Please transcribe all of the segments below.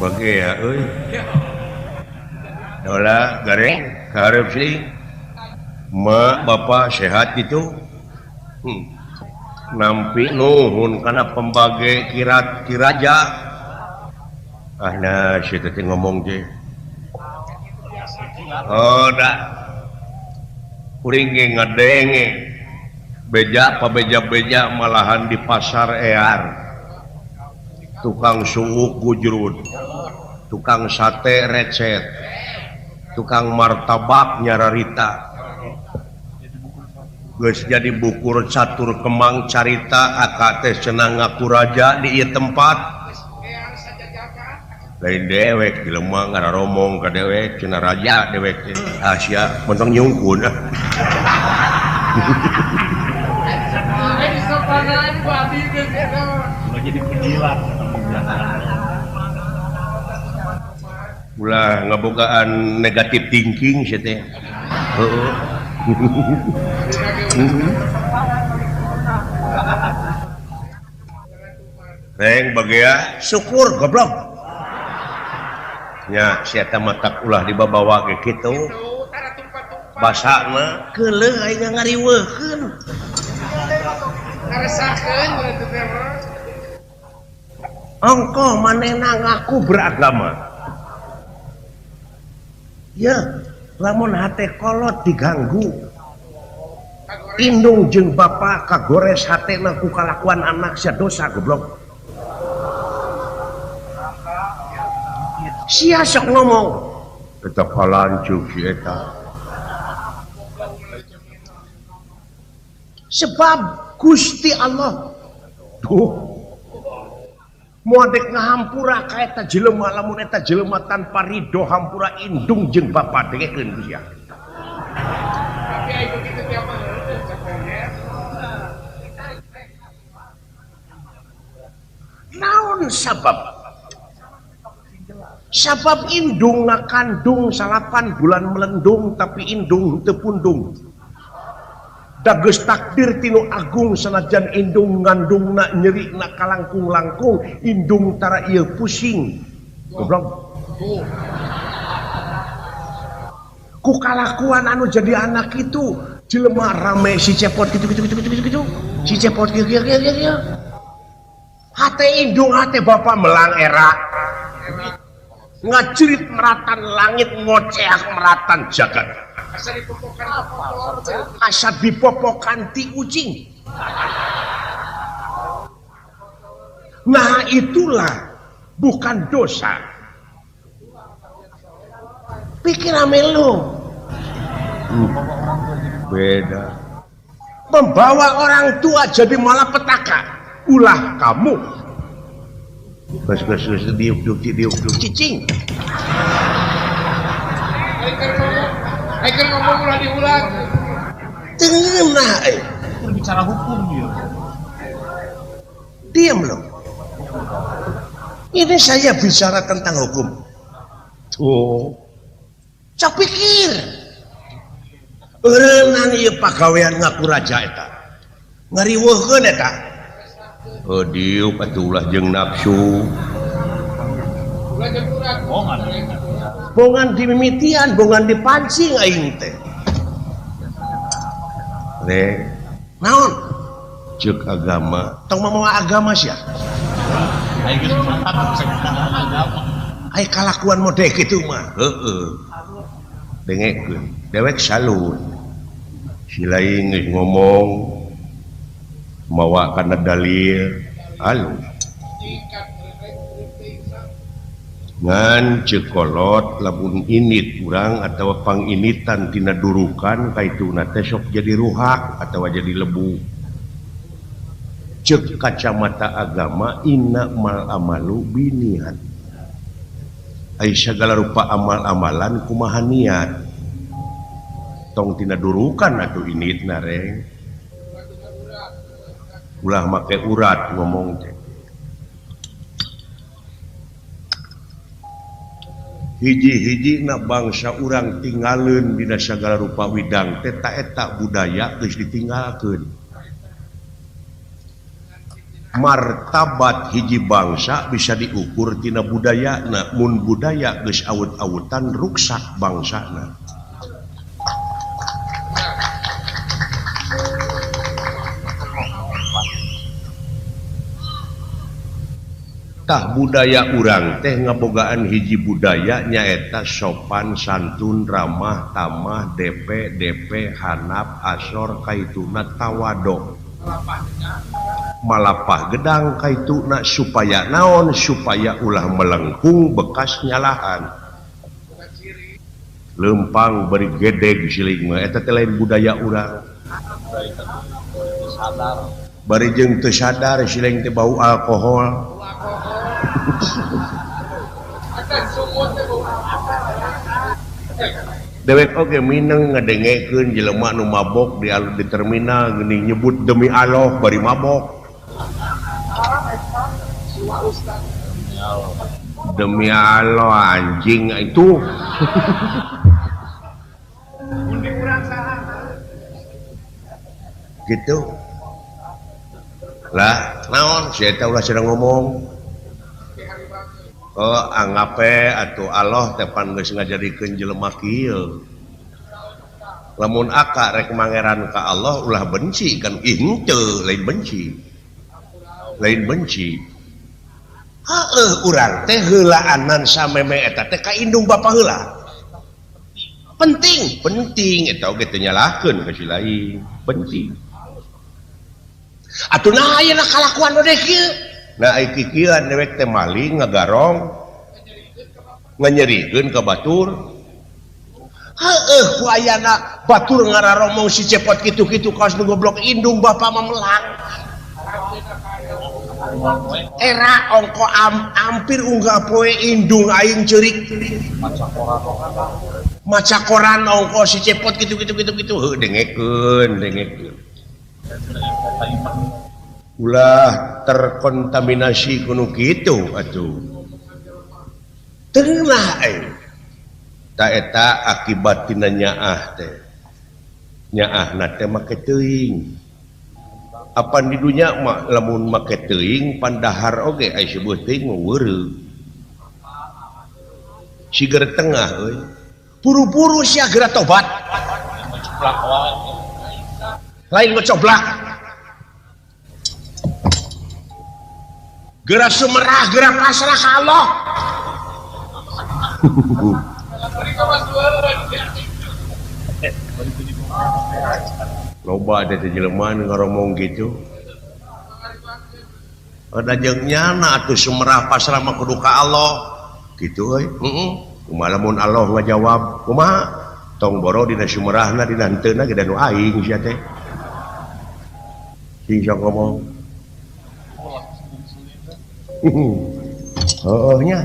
Bagea euy. Dola gareng kahareup sih. Ma bapak sehat gitu. Nampi nuhun kana pembage kirat kiraja. Ah nah si teh ngomong teh. Oh da. Kuring ge ngadenge. Beja pabeja-beja malahan di pasar ear. Tukang suuk gujrud, tukang sate recet, tukang martabak nyararita. Geus jadi bukur catur kemang carita akak teh cenah ngaku raja di ieu tempat. Lain dewek jelema ngararomong ka dewek cenah raja dewek teh. Ah sia montong nyungkun ah. Jadi penjilat. Ulah ngabogaan negatif thinking sia teh. Heeh. Reng bagea syukur goblok. Nya sia teh matak ulah dibabawa ge kitu. Basana keuleuh aing ngariweuhkeun. Ngaresakeun teh mah. Ongkoh manehna ngaku beragama. Ya, lamun hate kolot diganggu. Indung jeung bapa kagores hatena ku kalakuan anak sia dosa goblok. Sia sok ngomong eta palanjuk si eta. Sebab Gusti Allah duh moal dek ngahampura ka eta jelema lamun eta jelema tanpa ridho hampura indung jeung bapa dengekeun ku sia. Tapi ai kitu tiap mah naon sabab? Sabab indung ngakandung 9 bulan melendung tapi indung teu pundung. Dageus takdir tinu agung sanajan indung ngandungna nyerina kalangkung-langkung indung tara ieu pusing. Goblok. Ku kalakuan anu jadi anak itu jelema rame si cepot kitu kitu kitu kitu kitu. Si cepot kieu kieu kieu kieu. Hate indung hate bapa melang era. Ngajerit meratan langit ngoceak meratan jagat. Asa dipopokan ti ucing. Nah itulah bukan dosa. Pikir ame lu. Beda. Membawa orang tua jadi malapetaka. Ulah kamu. Geus geus geus diuk diuk diuk diuk cicing. Aiker ngomong ulah diulang. Teu ngeunah euy. Bicara hukum dia. Diam loh. Ini saya bicara tentang hukum. Tuh. Cok pikir. Eureunang ieu pagawean ngaku raja eta. Ngariweuhkeun eta. Oh diuk atuh ulah jeung nafsu. Ulah jeung urat. Bongan dimimitian, bongan dipancing aing teh. Rek, naon? Ceuk agama, tong mamawa agama sia. Aing geus mantap bisa agama. Ai kalakuan mode kitu mah. Heeh. Dengekeun, dewek salun. Si lain geus ngomong mawa kana dalil alus. Ngan cekolot lamun init urang atawa panginitan tina durukan kaituna teh sok jadi ruhak atawa jadi lebu. Ceuk kacamata agama inna mal amalu biniat. Ai sagala rupa amal-amalan kumaha niat. Tong tina durukan atuh initna reng. Ulah make urat ngomong teh. Hiji-hiji na bangsa urang tinggaleun dina sagala rupa widang teh ta eta budaya geus ditinggalkeun. Martabat hiji bangsa bisa diukur tina budayana, mun budaya geus awut-awutan ruksak bangsana. Tah budaya urang teh ngabogaan hiji budaya nyaeta sopan santun ramah tamah DP DP hanap asor kaituna tawado. Malapah gedang kaituna supaya naon, supaya ulah melengkung bekas nyalahan. Lempang beri gedeg siling mah eta teh lain budaya urang. Bari jeung teu sadar siling teh bau alkohol. Dewek oge mineng ngadengekeun jelema nu mabok di terminal geuning nyebut demi Allah bari mabok. Demi Allah anjing itu. Gitu. Lah, naon si eta ulah sedang ngomong. Oh, anggape atuh Allah teh pan geus ngajadikeun jelema kieu. Lamun aka rek mangeran ka Allah ulah benci kan ih henteu lain benci. Lain benci. Heueuh urang teh heulaanan sameme eta teh ka indung bapa heula. Penting, penting eta oge teu nyalahkeun ka si lain, penting. Atuh nah ayeuna kalakuan nu kieu. Nah ai kikieuan dewek teh maling ngagarong nganyerikeun ka batur. Heueuh ku ayana batur ngararomong si cepot kitu-kitu kaos nu goblok indung bapa mah melang. Era ongko ampir unggah poe indung aing ceurik. Maca koran ongko si cepot kitu-kitu kitu-kitu heuh dengekeun dengekeun. Ulah terkontaminasi kuno kitu atuh. Teulah euy. Ta eta akibat tina nyaah teh. Nyaahna teh make teuing. Apan di dunya mah lamun make teuing pandahar oge aya sebuah teuing mah weureu. Siger tengah euy. Buru-buru sia geura tobat. Lain ngocoblak. Geura sumerah, geura pasrah ka Allah. Loba ada teh jelema nu ngaromong kitu. Ada jeung nyana atuh sumerah pasrah mah kudu ka Allah. Kitu euy. Heeh. Kumaha lamun Allah ngajawab, kumaha? Tong boro dina sumerahna dina henteuna ge da nu aing sia teh. Sing sok ngomong. Heueuh nya.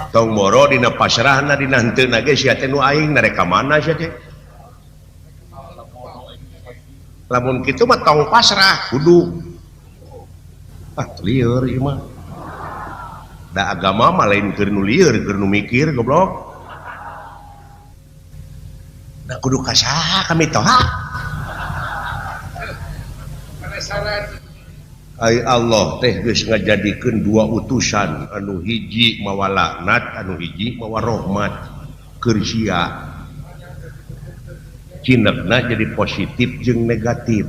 Tong boro dina pasrahna dina henteuna ge sia teh nu aing narek ka mana sia teh. Lamun kitu mah tong pasrah kudu. Ah lieur ieu mah. Da agama mah lain keur nu lieur, keur nu mikir goblok. Da kudu ka saha kami toha. Ai Allah teh geus ngajadikeun dua utusan, anu hiji mawa laknat, anu hiji mawa rahmat keur sia. Cinekna jadi positif jeung negatif.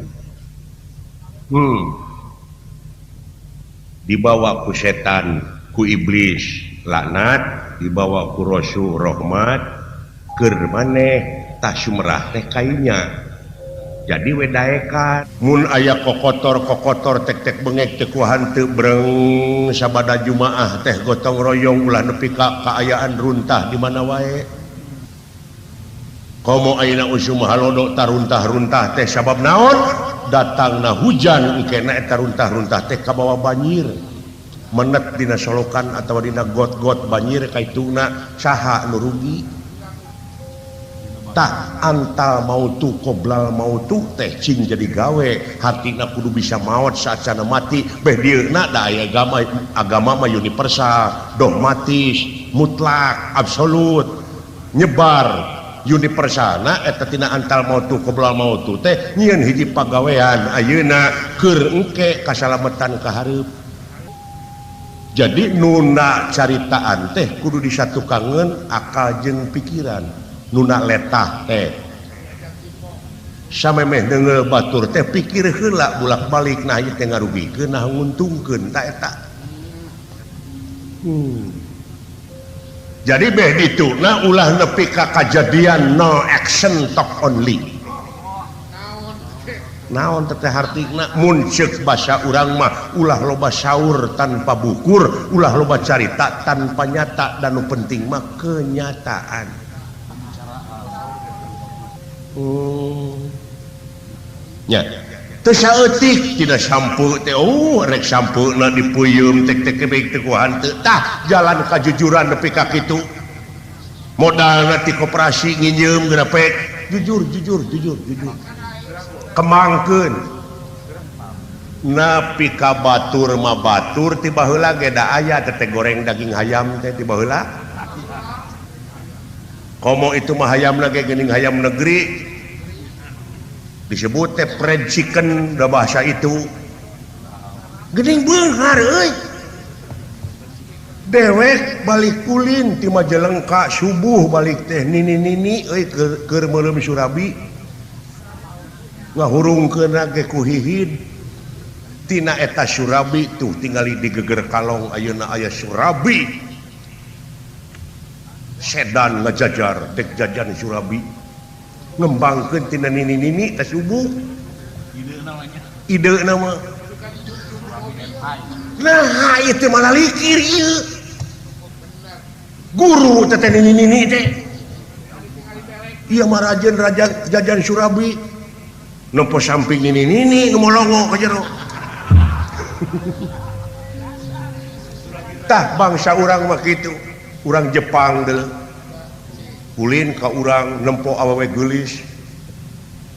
Dibawa ku setan, ku iblis laknat, dibawa ku rasul rahmat, keur maneh tah sumerah teh kainya. Jadi wedaekan mun aya kokotor-kokotor tek-tek bengek teu kuahan teu breng sabada jumaah teh gotong royong ulah nepi ka kaayaan runtah di mana wae. Komo ayeuna usum halodo taruntah-runtah teh sabab naon? Datangna hujan engkena eta runtah-runtah teh kabawa banjir. Menet dina solokan atawa dina got-got banjir kaituna saha nu rugi? Tah antal mautu qoblal mautu teh cing jadi gawe hatina kudu bisa maot saacana mati beh dieuna da aya agama, agama mah universal dogmatis mutlak absolut nyebar Universalna eta tina antal mautu qoblal mautu teh nyieun hiji pagawean ayeuna keur engke kasalametan ka hareup. Jadi nuna caritaan teh kudu disatukangeun akal jeung pikiran. Nuna letah teh samemeh deungeul batur teh pikir heula bolak-balik nah ieu teh ngarugikeun nah nguntungkeun ta eta. Jadi beh dituna ulah nepi ka kajadian no action talk only. Naon teh hartina mun ceuk basa urang mah ulah loba saur tanpa bukur, ulah loba carita tanpa nyata, dan nu penting mah kenyataan. Nya teu saeutik tina sampo teh oh rek sampuna dipeuyeum tek tek tek teh ku hanteu tah jalan kajujuran nepi ka kitu. Modalna ti koperasi nginjeum geura pek jujur jujur jujur jujur. Kemangkeun nepi ka batur mah batur ti baheula ge da aya teh goreng daging hayam teh ti baheula. Komo itu mah hayamna ge geuning hayam negeri disebut teh fried chicken da bahasa itu geuning beunghar euy. Dewek balik kulin ti Majalengka subuh balik teh nini-nini euy keur meuleum surabi ngahurungkeunna ge ku hihid tina eta surabi tuh tingali di geger kalong ayeuna aya surabi sedan ngajajar dek jajan surabi ngembangkeun tina nini-nini teh subuh ide nama nah ieu teh malah likir ieu guru teh nini-nini teh ieu mah rajen raja jajan surabi nempo samping nini-nini nu molongo ka jero. Tah bangsa urang mah kitu, urang Jepang deuleu ulin ka urang nempo awewe geulis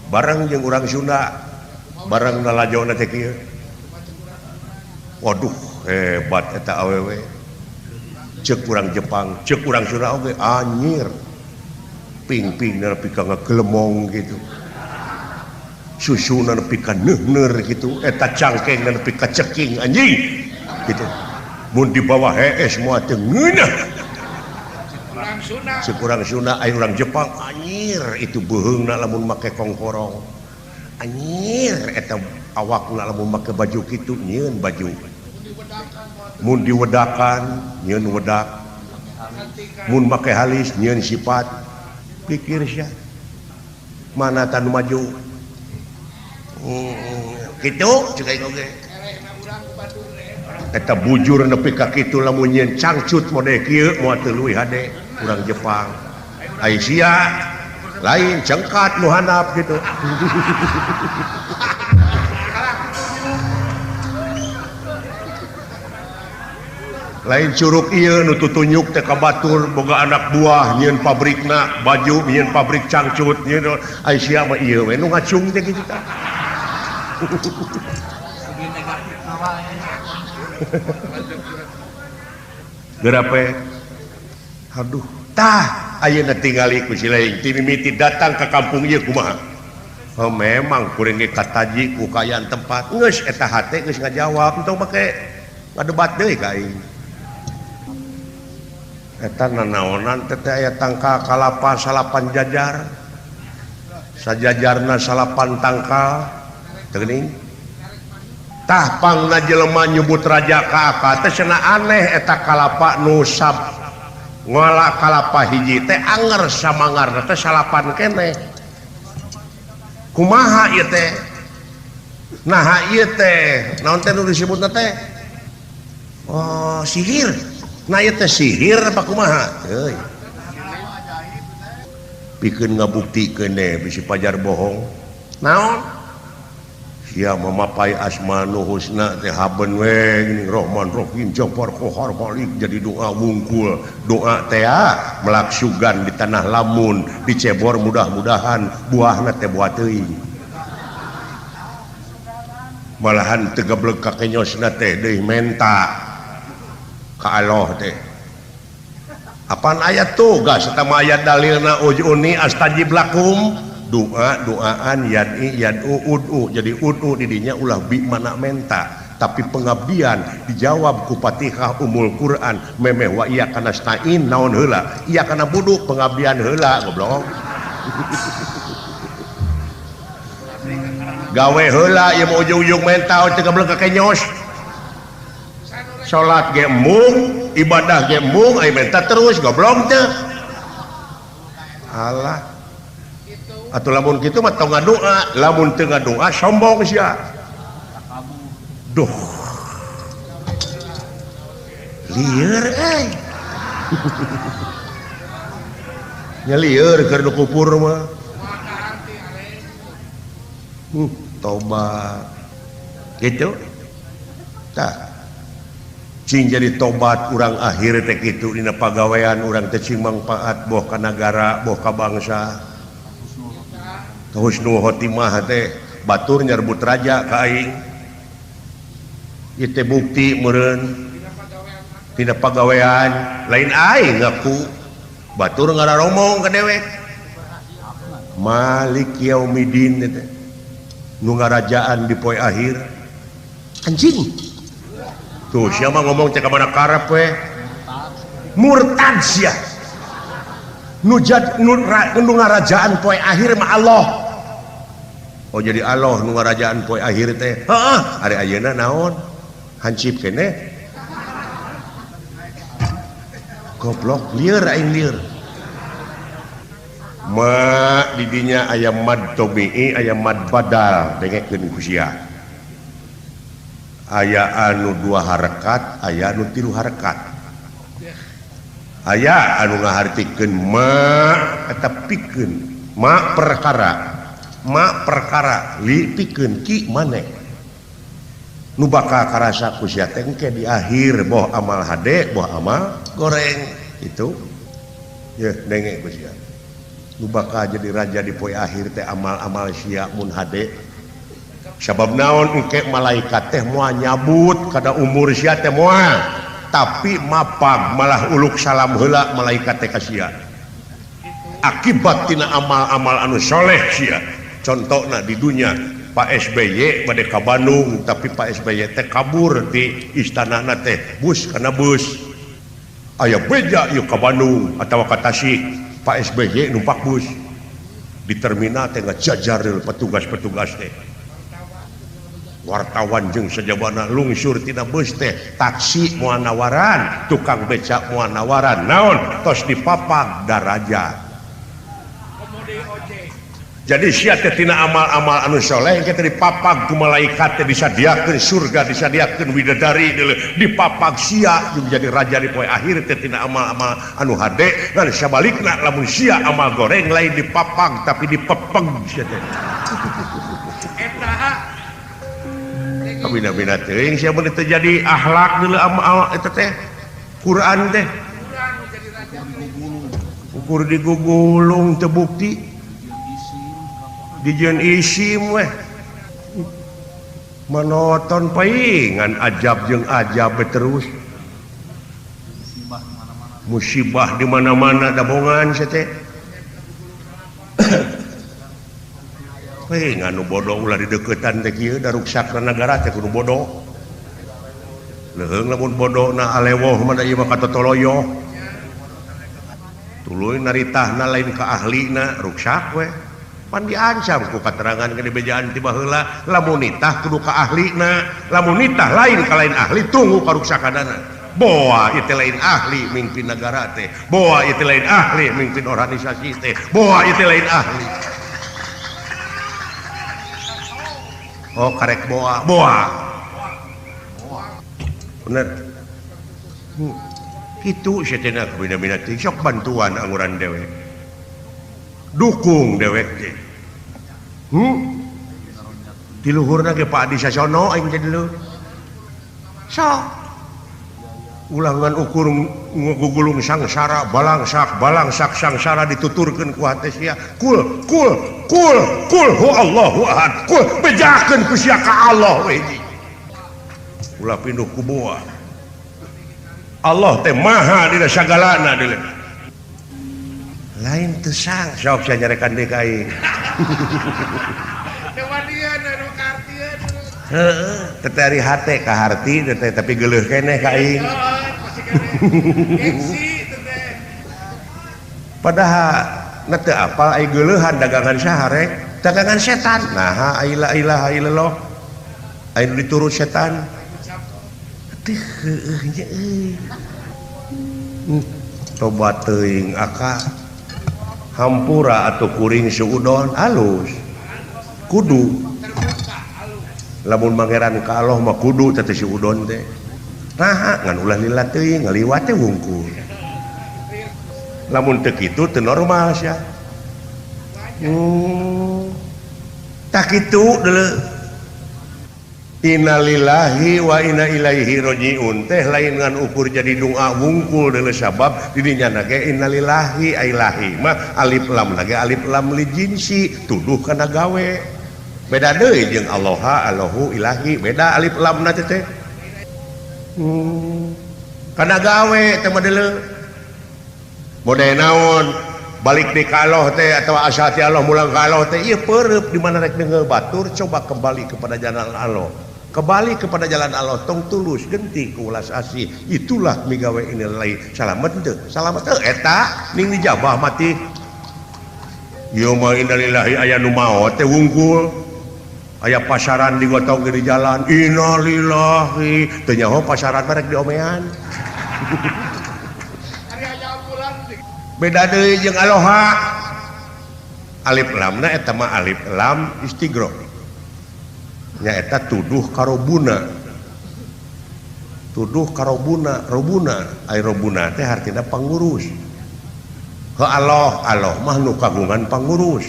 bareng jeung urang Sunda bareng nalajona teh kieu. Waduh hebat eta awewe ceuk urang Jepang ceuk urang Sunda oge anjir ping-ping nepi ka ngagelemong gitu susuna nepi ka neuhneur gitu eta cangkeng nepi ka ceking anjing gitu mun dibawa hees moal teu ngeunah. Sekurang Sunda aya urang Jepang anjir itu beuheungna lamun make kongkorong anjir eta awakna lamun make baju kitu nyieun baju mun diwedakan nyieun wedak mun make halis nyieun sifat pikir sia mana tanu maju kitu ceuk aing oge eta bujur nepi ka kitu lamun nyieun cangcut mode kieu moal teu leuwih hade urang Jepang Aisyah lain cengkat nu handap gitu. Lain curug ieu nu tutunyuk teh ka batur boga anak buah nyieun pabrikna baju nyieun pabrik cangcut nyieun Aisyah mah ieu we nu ngacung teh kitu tah. Geura pe aduh tah ayeuna tingali ku si lain ti mimiti datang ka kampung ieu kumaha. Oh memang kuring ge kataji ku kaayaan tempat geus eta hate geus ngajawab entong make ngadebat deui ka aing. Eta nanaonan teh aya tangkal kalapa salapan jajar sajajarna salapan tangkal teu geuning. Tah pangna jelema nyebut raja ka aka teh cenah aneh eta kalapa nu sab ngola kalapa hiji teh anger samangarna teh salapan keneh. Kumaha ieu teh? Naha ieu teh naon teh nu disebutna teh? Oh, sihir. Nah ieu teh sihir apa kumaha? Euy. Pikeun ngabuktikeun deh bisi pajar bohong. Naon? Sia mamapai asma nu husna teh haben we geuning Rahman Rahim Jabbar Qahar Malik jadi doa wungkul. Doa teh melaksugan di tanah lamun dicebor mudah-mudahan buahna teh buah teuing. Malahan teu geblek ka kenyosna teh deui menta ka Allah teh. Apaan ayat tugas eta mah ayat dalilna ujuni astajib lakum doa doaan yad'i yad'u ud'u jadi ud'u didinya ulah bi mana menta tapi pengabdian dijawab ku Fatihah Ummul Quran memeh wa iyyaka nasta'in naon heula iya kana budu pengabdian heula goblok gawe heula ieu mah ujung-ujung menta teu goblok kakenyos salat ge embung ibadah ge embung aya menta terus goblok teu alah atuh lamun kitu mah tong ngadoa lamun teu ngadoa sombong sia duh lieur euy nya lieur keur nu kupur mah tobat gitu tah cing jadi tobat urang akhir teh kitu dina pagawean urang teh cing mangpaat boh ka nagara boh ka bangsa husnul khotimah teh batur nyerbut raja ka aing ieu teh bukti meureun dina pagawean lain aing ngaku batur ngararomong ka dewek Malik yaumidin teh nu ngarajaan di poe akhir anjing tuh siapa ngomong cek mana karep we murtad sia nu ngarajaan poe akhir mah Allah oh jadi Allah nu ngarajaan poe akhir teh heeh ari ayeuna naon hancip keneh goblok lieur aing lieur ma didinya aya mad tobi'i aya mad badal dengekeun ku sia aya anu dua harakat aya anu tilu harakat aya anu ngahartikeun ma eta pikeun ma perkara li pikeun ki maneh nu bakal karasa ku sia teh engke di akhir boh amal hade boh amal goreng itu yeuh denge ku sia nu bakal jadi raja di poe akhir teh amal-amal sia mun hade sabab naon engke malaikat teh moal nyabut kada umur sia teh moal tapi mapag malah uluk salam heula malaikat teh ka sia akibat tina amal-amal anu soleh sia contohna di dunya Pak SBY bade ka Bandung tapi Pak SBY teh kabur di istanana teh bus kana bus aya beja ieu ka Bandung atawa ka Tasik Pak SBY numpak bus di terminal teh ngajajar petugas-petugas teh wartawan jeung sajabana lungsur tina bus teh taksi moal nawaran tukang becak moal nawaran naon tos dipapag daraja jadi sia teh tina amal-amal anu soleh engke teh dipapag ku malaikat teh disadiakeun surga disadiakeun widadari dipapag sia jeung jadi raja di poe akhir teh tina amal-amal anu hade ngan sabalikna lamun sia amal goreng lain dipapag tapi dipepeg sia teh eta kabina-bina teuing sia mun teu jadi akhlak deuleu amal eta teh Quran teh ukur digugulung teu bukti dijieun isim weh menoton paingan ajab jeung ajab terus musibah di mana-mana dabongan sia teh paingan nu bodoh ulah dideukeutan teh kieu da ruksakna nagara teh kudu bodoh leuheung lamun bodohna alewoh mah da ieu mah katotoloyo tuluy naritahna lain ka ahlina ruksak we pan diancam ku katerangan ke dibejaan ti baheula lamun nitah kudu ka ahlina lamun nitah lain ka lain ahli tunggu karuksakanana boa ieu teh lain ahli mimpin nagara teh boa ieu teh lain ahli mimpin organisasi teh boa ieu teh lain ahli oh karek boa boa bener kitu sia teh bina-bina teh sok bantuan anguran dewek dukung dewek teh di luhurna ge Pak Adi Sasono aing teh dulu sok ulangan ukur ngugulung sangsara balangsak balangsak sangsara dituturkeun ku hate sia kul kul kul kul hu Allahu ahad kul bejakeun ku sia ka Allah we hiji ulah pinduh ku boa Allah teh maha dina sagalana deuleu Lain teu sang sok sia nyarekan deui ka aing. Teu wanian anu kaartieun. Heeh, teh ari hate ka harti teh tapi geuleuh keneh ka aing. Gengsi teh teh. Padahal na teu apal ai geuleuhan dagangan saha rek? Dagangan setan. Naha ai la ilaha illallah. Ai nu diturut setan. Teu heueuh nya euy. Tobat teuing aka. Hampura atuh kuring suudon alus. Kudu. Lamun mangeran ka Allah mah kudu teh si udon teh. Naha ngan ulah lila teuing ngaliwat teh wungkul. Lamun teu kitu teu normal sia. Tah kitu deuleu. Innalillahi wa inna ilaihi rajiun teh lain ngan ukur jadi doa wungkul deuleu sabab di dinya ge innalillahi ailahi mah alif lam lagi alif lam li jinsi tuduh kana gawe. Beda deui jeung Alloha Allahu ilahi beda alif lam na teh. Kana gawe teh mah deuleu. Model naon balik di ka Allah teh atawa asal ti Allah mulang ka Allah teh ieu peureub di mana rek deungeul batur coba kembali kepada jalan Allah. Kembali kepada jalan Allah tong tulus genti ku ulas asih. Itulah migawe inillahi. Salamet teu? Salamet teu eta ning dijabah mati. Ieu mah innalillahi aya nu maot teh wungkul. Aya pasaran digotong di jalan. Innalillahi teu nyaho pasaran mah rek diomean. Beda deui jeung aloha. Alif lamna eta mah alif lam istighro. Nyaeta tuduh karobuna. Tuduh karobuna, robuna. Ai robuna teh hartina pangurus. He Allah, Allah mah nu kagungan pangurus.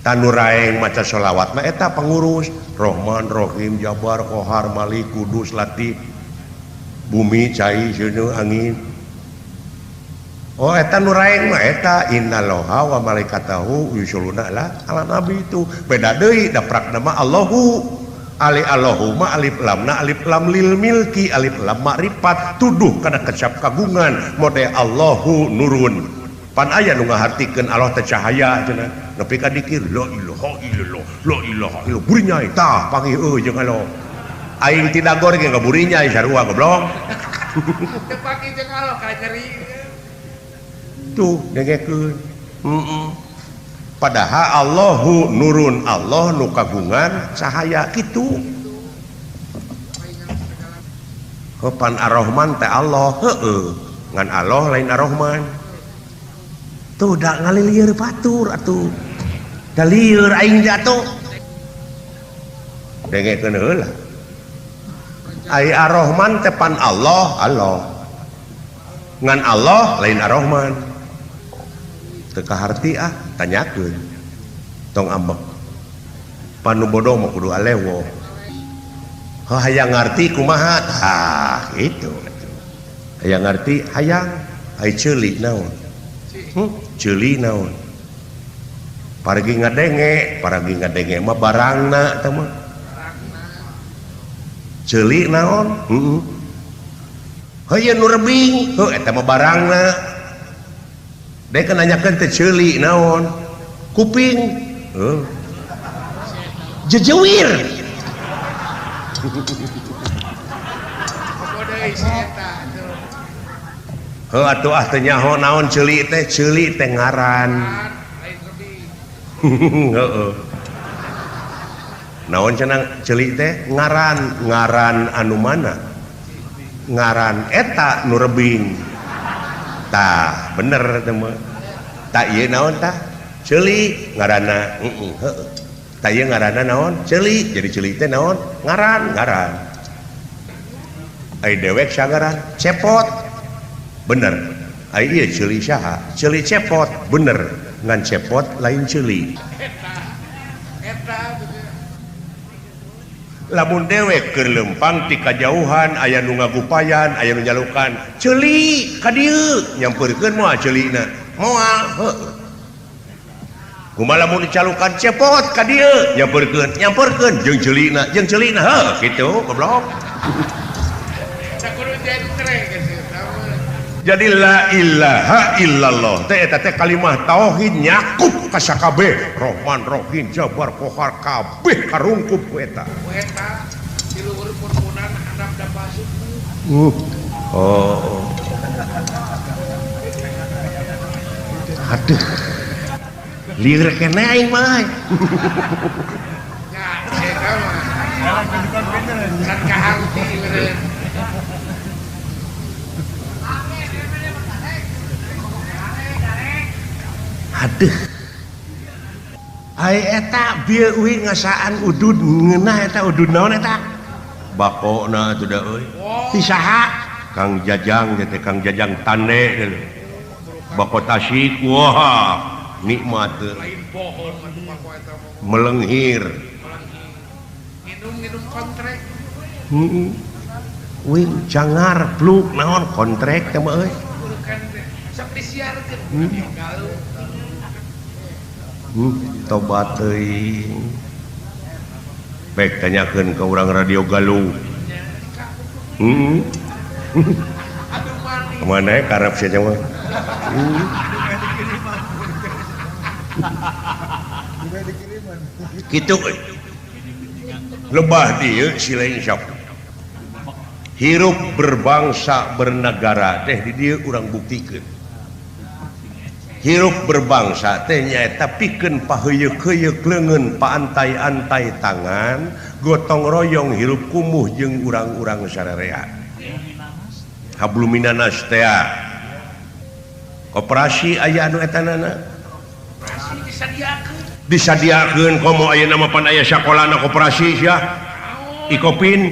Tanu raeng maca sholawat mah eta pangurus. Rahman, Rahim, Jabar, Qahar, Malik, Kudus, Latif. Bumi, cai, seuneu, angin. Oh eta nu raeng mah eta innallaha wa malaikatahu yusholluna ala nabi itu. Beda deui da prakna mah Allahu. Ali Allahumma alif lamna alif lam lil milki alif lam makrifat tuduh kana kecap kagungan mode Allahu nurun. Pan aya nu ngahartikeun Allah teh cahaya cenah. Nepi ka dikir la ilaha illallah la ilaha illallah burinyai tah panggih eueuh jeung Allah. Aing ti dagor ge ngaburinyai sarua goblok. Teu panggih jeung Allah ka nyeri. Tuh dengekeun. Padahal Allahu nurun Allah nu kagungan cahaya kitu. Pan Ar-Rahman teh Allah heueuh. Ngan Allah lain Ar-Rahman. Tuh da ngalilieur batur atuh. Da lieur aing teh atuh. Dengekeun heula. Ai Ar-Rahman teh pan Allah, Allah. Ngan Allah lain Ar-Rahman. Teu kaharti ah, tanyakeun. Tong ambek. Pan nu bodoh mah kudu alewo. Heuh hayang ngarti kumaha? Tah kitu. Hayang ngarti hayang ai ceuli naon? Ceuli naon? Paragi ngadenge mah barangna teh mah. Ceuli naon? Heeh. Heuh nu rebing, heuh eta mah barangna. Dek nanyakeun teh ceuli naon? Kuping. Heuh. Jejewir. Heuh atuh ah teu nyaho naon ceuli teh ngaran. Heeh. Naon cenah ceuli teh ngaran, ngaran anu mana? Ngaran eta nu rebing. Tah bener teh mah. Tah ieu naon tah? Ceuli ngaranna. Heeh heueuh. Tah ieu ngaranna naon? Ceuli. Jadi ceuli teh naon? Ngaran, ngaran. Ai dewek sangaran cepot. Bener. Ai ieu ceuli saha? Ceuli cepot. Bener. Ngan cepot lain ceuli. Lamun dewek keur lempang ti kajauhan aya nu ngagupayan, aya nu nyalukan. Ceuli ka dieu nyampeurkeun moal ceulina. Moal heueuh. Kumaha lamun dicalukan cepot ka dieu nyampeurkeun, nyampeurkeun jeung ceulina heuh kitu goblok. Jadi la ilaha illallah teh eta teh kalimah tauhid nyakup ka sakabeh Rahman Rahim Jabar Qahar kabeh karungkup ku eta. Ku eta di luhur pun-punan handap da basuku. Oh. Aduh. Lieur keneh aing mah. Ya, eta mah. Can kaharti meureun. Aduh. Ai eta bieu euy ngasaan udud ngeunah eta udud naon eta? Bakona atuh da euy. Ti saha? Kang Jajang teh Kang Jajang Tande teh. Bako Tasik wah nikmat teu. Lain pohon atuh bako eta mah. Melenghir. Nginum-nginum kontrek. Heeh. Wing cangar pluk naon kontrek teh mah euy. Sok disiarkeun. Tobat teuing. Baik tanyakeun ka urang Radio Galuh. Kemana ya karep sia mah. Kitu euy. Lebah dieu si lain sok. Hirup berbangsa bernegara teh di dieu urang buktikeun. Hirup berbangsa teh nyaeta pikeun paheuyeuk-heuyeuk leungeun paantai-antai tangan gotong royong hirup kumuh jeung urang-urang sararea. Habluminanas teh koperasi aya anu etanana. Disadiakeun. Disadiakeun komo ayeuna mah pan aya sakolana koperasi sia. Ikopin.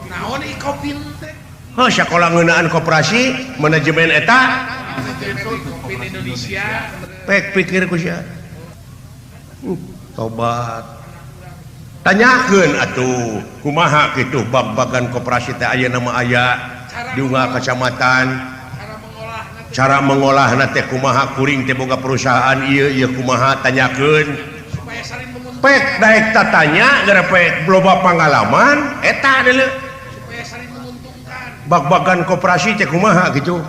Naon ikopin teh? Heuh sakola ngeunaan koperasi manajemen eta. Ikopin Indonesia. Pek pikir ku sia. Tobat. Tanyakeun atuh kumaha kitu bag-bagan koperasi teh ayeuna mah aya di unggal kecamatan. Cara mengolahna teh kumaha kuring teh boga perusahaan ieu ieu kumaha tanyakeun. Supaya saling menguntungkan. Pek daek tatanya gara pek loba pangalaman eta deuleu. Supaya saling menguntungkan. Bag-bagan koperasi teh kumaha kitu.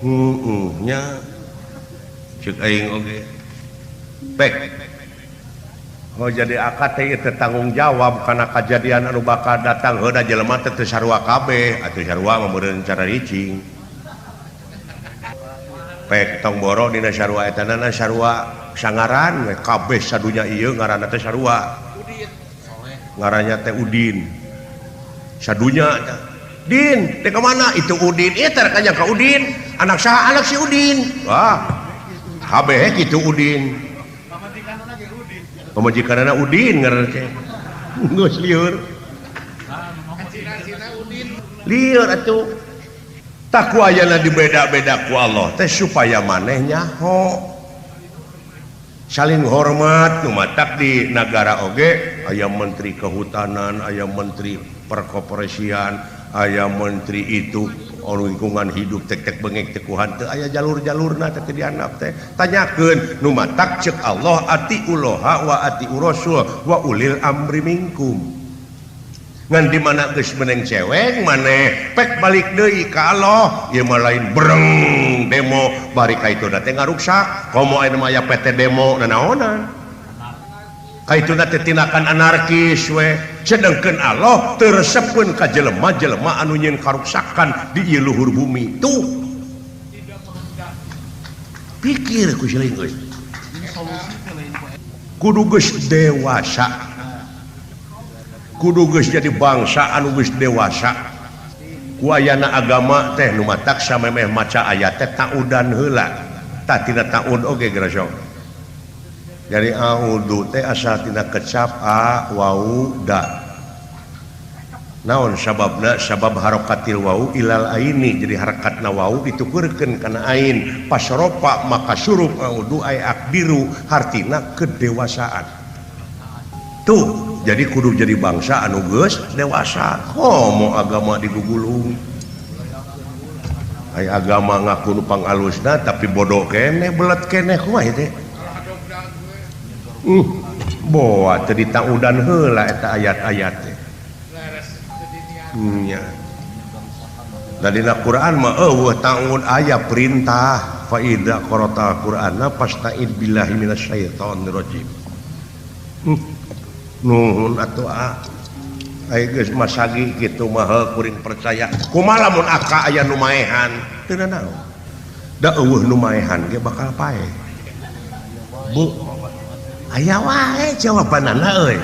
Heeh nya. Ceuk aing oge. Pek. Oh jadi akad teh ieu teh tanggung jawab kana kajadian anu bakal datang heuda jelema teh teu sarua kabeh atuh sarua mah meureun cara ricing. Pek tong boro dina sarua eta na sarua sangaran we kabeh sadunya ieu ngaranna teh sarua. Udin. Ngarannya teh Udin. Sadunya teh. Din, teh ka mana? Itu Udin. Ieu teh rek ka Udin. Anak saha? Anak si Udin. Wah. Kabeh kitu Udin. Pamajikanana Udin ngaranna teh. Geus lieur. Lieur atuh. Tah ku ayana dibeda-beda ku Allah teh supaya maneh nyaho. Saling hormat nu matak di nagara oge aya menteri kehutanan, aya menteri perkoperasian, aya menteri itu lingkungan hidup tek-tek bengek tekuhan teu aya jalur-jalurna teh teu dianap teh. Tanyakeun nu matak ceuk Allah atiullaha wa atiur rasul wa ulil amri minkum. Ngan di mana geus meneng cewek maneh pek balik deui ka Allah ieu mah lain breng demo bari ka itu teh ngaruksak komo aya mah aya PT demo nanaonan. Ka itu teh tindakan anarkis we. Sedengkeun Allah teu resepeun ka jelema-jelema anu nyieun karuksakan di ieu luhur bumi tuh. Pikir ku siling geus. Kudu geus dewasa. Kudu geus jadi bangsa anu geus dewasa. Ku ayana agama teh nu matak samemeh maca ayat teh taudan heula. Tah tina taud oge geura sok. Dari audu teh asal tina kecap a wau da. Naon sababna? Sabab harokatil wau ilal aini. Jadi harakatna wau ditukurkeun kana ain. Pas ropa maka surup audu ay akbiru hartina kedewasaan. Tuh, jadi kudu jadi bangsa anu geus dewasa. Komo agama digugulung. Ai agama ngaku nu pangalusna tapi bodoh keneh belet keneh kumaha teh. Boa teu ditaudan heula eta ayat-ayat teh. Nya. Da dina Quran mah eueuh taun aya perintah fa idza qara'ta Qur'ana fasta'id billahi minasyaitonir rajim. Nuhun atuh ah. Ai geus masagi kitu mah kuring percaya. Kumaha lamun aka aya nu maehan? Teu nanaon. Da eueuh nu maehan ge bakal paeh. Bu aya wae jawabanana euy.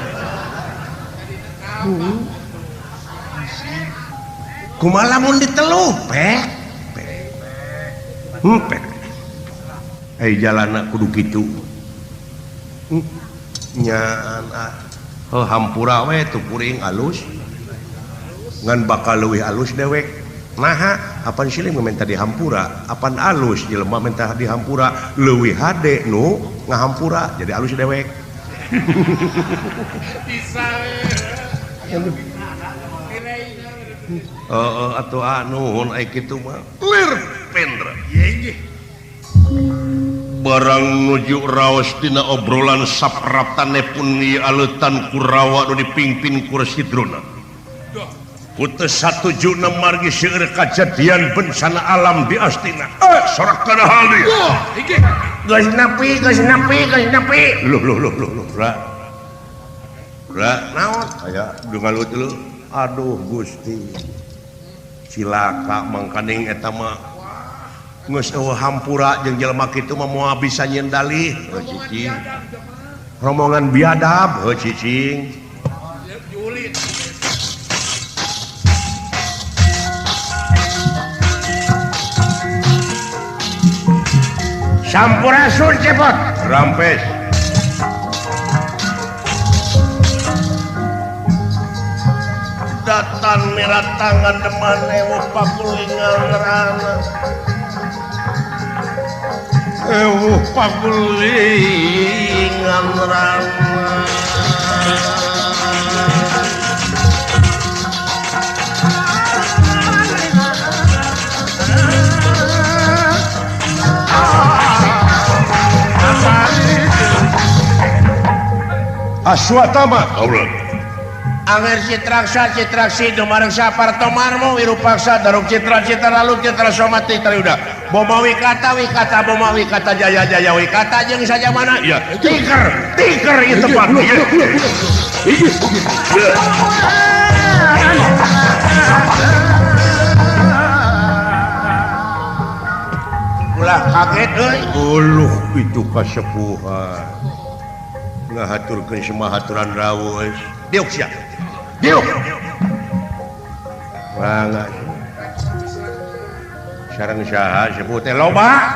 Kumaha lamun ditelu pek pek. Ai jalana kudu kitu. Nyaan ah. Heuh hampura we tuh kuring alus. Ngan bakal leuwih alus dewek. Naha apan silih menta dihampura, apan alus jelema menta dihampura leuwih hade nu ngahampura jadi alus dewek. Bisa we. Heeh atuh ah nuhun ai kitu mah. Lir pendra. Barang nuju raos dina obrolan sapraptane pun ieu aleutan Kurawa nu dipingpin ku Resi Drona. Putus satujuna margi seueur kajadian bencana alam di Astina. Sorak kana hal dieu. Geus nepi, geus nepi, geus nepi. Loh loh loh loh, ra. Ra naon? Aya ngalut lu. Aduh Gusti. Cilaka mangkaning eta mah. Geus eueuh hampura jeung jelema kitu mah moal bisa nyieun dalih. Heuh cicing. Rombongan biadab heuh cicing. Sampurasun cepot. Rampes. Datan miratangan deman ewuh pakulingan rana. Ewuh pakulingan rana. Aswatama Allah. Anger citraksa citraksi dumareksa partomarmo wirupaksa daruk citra citra lalu citra somati triyuda. Boma wikata wikata boma wikata jaya jaya wikata jeung sajamana ya tiker tiker ieu tempat. Ulah kaget euy. Uluh itu kasepuhan. Ngahaturkeun semua haturan rawuh. Diuk sia. Diuk. Mangga. Sareng saha sepuh teh loba.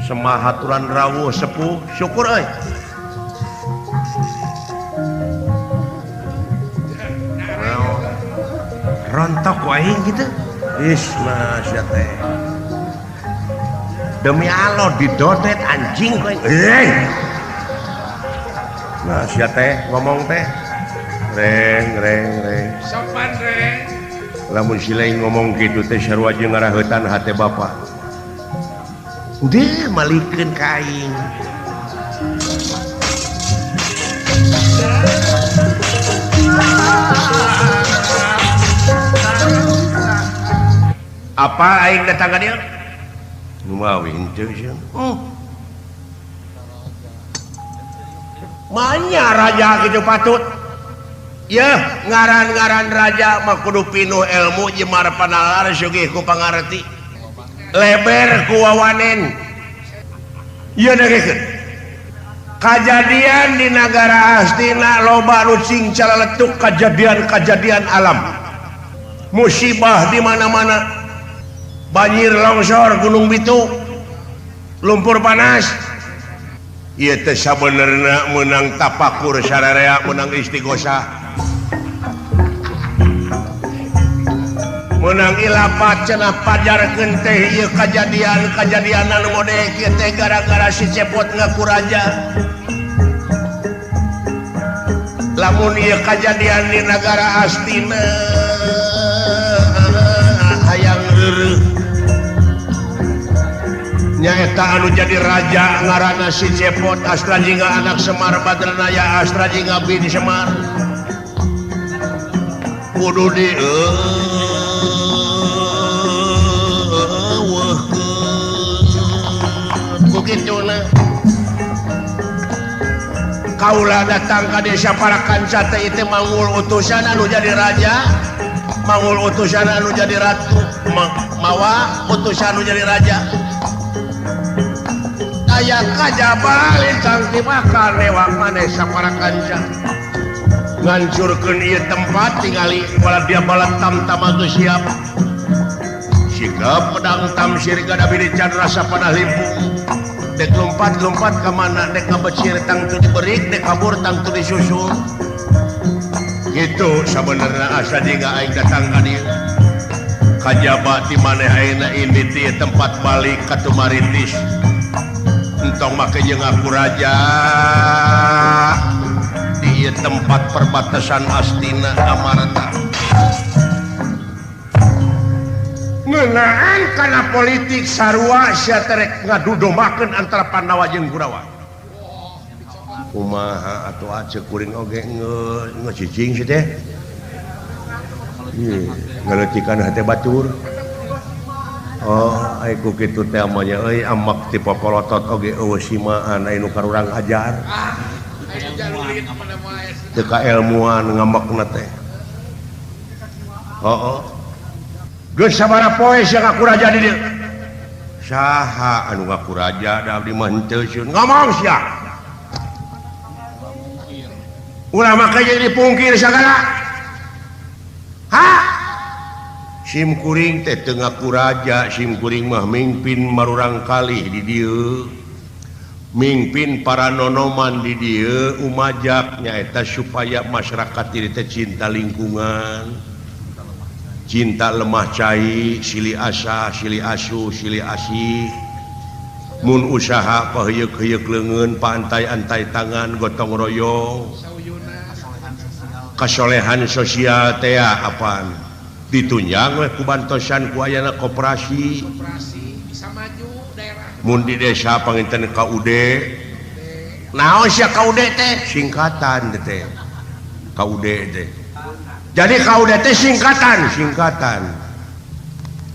Semah haturan rawuh sepuh syukur euy. Rontok ku aing kitu. Is masya teh. Demi Allah didodet anjing ku aing. Nah, sia teh ngomong teh. Reng reng reng. Sopan reng. Lamun silai ngomong kitu teh sarua jeung ngaraheutan hate bapa. Deui malikeun ka aing. Apa aing datang ka dieu? Nu mawi henteu sieun. Manya raja kitu patut. Yeuh, ngaran-ngaran raja mah kudu pinuh ilmu jemar panalar sugih ku pangarti. Leber ku wawanen. Ieu dengekeun. Kajadian di nagara Astina loba nu cing calaletuk kajadian-kajadian alam. Musibah di mana-mana. Banjir longsor Gunung Bitu, lumpur panas. Ieu teh sabenerna meunang tapakur sararea meunang istighosah. Meunang ilapat cenah pajarkeun teh ieu kajadian-kajadian anu mode kieu teh gara-gara si Cepot ngaku raja. Lamun ieu kajadian di nagara Astina hayang reureuh. Nyaeta anu jadi raja ngaranna si Cepot Astra Jingga anak Semar Badranaya Astra Jingga bin Semar. Kudu di kituna. Kaula datang ka desa Parakanca teh ieu mangul utusan anu jadi raja, mangul utusan anu jadi ratu, mawa utusan anu jadi raja. Aya kajaba lintang dimakan lewat maneh Saparakanca. Ngancurkeun ieu tempat tingali wala dia balat tam-tam geus siap. Sikap pedang tamsir gada bini candra sapanah limpung. Dek lompat-lompat ka mana dek ngabecir tangtu diberik dek kabur tangtu disusul. Gitu sabenerna asa jiga aing datang ka dieu. Kajaba ti maneh ayeuna ini ti tempat balik ka Tumaritis. Entong make jeung aku raja di ieu tempat perbatasan Astina Amarta. Ngeunaan kana politik sarua sia terek ngadudomakeun antara Pandawa jeung Kurawa. Kumaha atuh aceuk kuring oge ngecicing si teh. Ngaleutikan hate batur. Oh, ai ku kitu teh mah nya euy amak ti popolotot oge eueuh simaan aya nu karurang ajar. Teu kaelmuan ngambekna teh. Heuh. Geus sabaraha poe sia ngaku raja di dieu? Saha anu ngaku raja da abdi mah henteu sieun. Ngomong sia. Ulah make jadi dipungkir sagala. Ha? Sim kuring teh teu ngaku raja, sim kuring mah mingpin marurang kalih di dieu. Mingpin para nonoman di dieu umajak nyaeta supaya masyarakat dieu teh cinta lingkungan. Cinta lemah cai, silih asah, silih asuh, silih asih. Mun usaha paheuyeuk-heuyeuk leungeun, paantai-antai tangan, gotong royong. Kasolehan sosial teh apaan? Ditunjang we ku bantosan ku ayana koperasi. Mun di desa panginten KUD. Naon sia KUD teh? Singkatan teh. KUD teh. Jadi KUD teh singkatan, singkatan.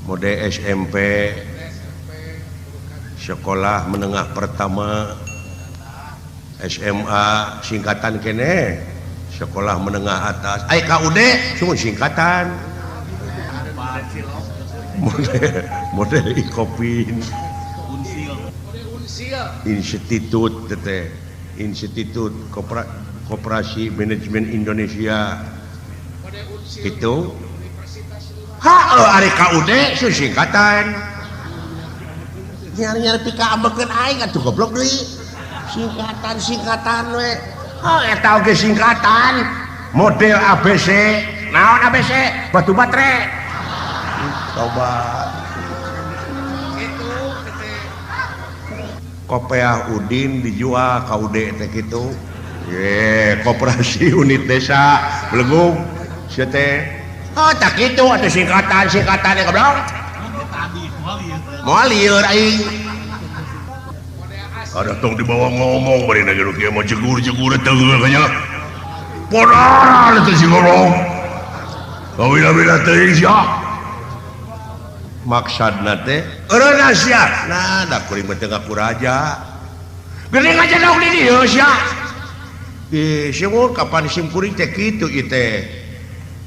Mode SMP, sekolah menengah pertama, SMA singkatan kene, sekolah menengah atas. Ai KUD cuma singkatan. Model Ikopin. Institut teh, Institut Koperasi Manajemen Indonesia. Itu ha ari KUD singkatan. Nyari-nyari pika ambekeun aing atuh goblok deui. Singkatan-singkatan we. Oh eta oge singkatan. Model ABC. Naon ABC? Batu baterai. Coba. Kopeah Udin dijual KUD teh kitu. Ye, koperasi unit desa Belegung. Sia teh. Oh, tak kitu atuh singkatan-singkatan goblok. Moal lieur aing. Ada tong dibawa ngomong bari na kieu mah jegur-jegur teh nya. Podaran teh si goblok. Kawila-wila teuing sia. Maksudna teh eureun sia. Nah, da kuring mah teu ngaku raja. Geuning aja dong di dieu sia. Di sumur kapan sim kuring teh kitu ieu teh.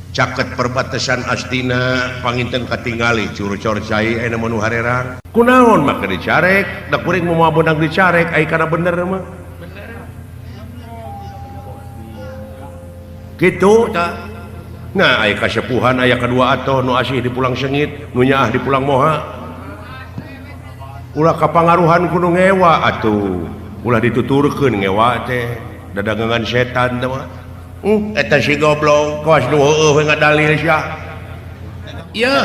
Caket perbatasan Astina panginten katingali curcor cai aya mah nu harerang. Kunaon make dicarek, da kuring moal beunang dicarek ai kana bener mah. Bener. Kitu tah. Nah, aya kasepuhan aya kadua atoh nu asih di pulang sengit, nu nyaah di pulang moha. Ulah kapangaruhan kudu ngewa atuh. Ulah dituturkeun ngewa teh, dadangan setan teh mah. Eta si goblok kawas nu heueuh we ngadalil sia. Yeuh,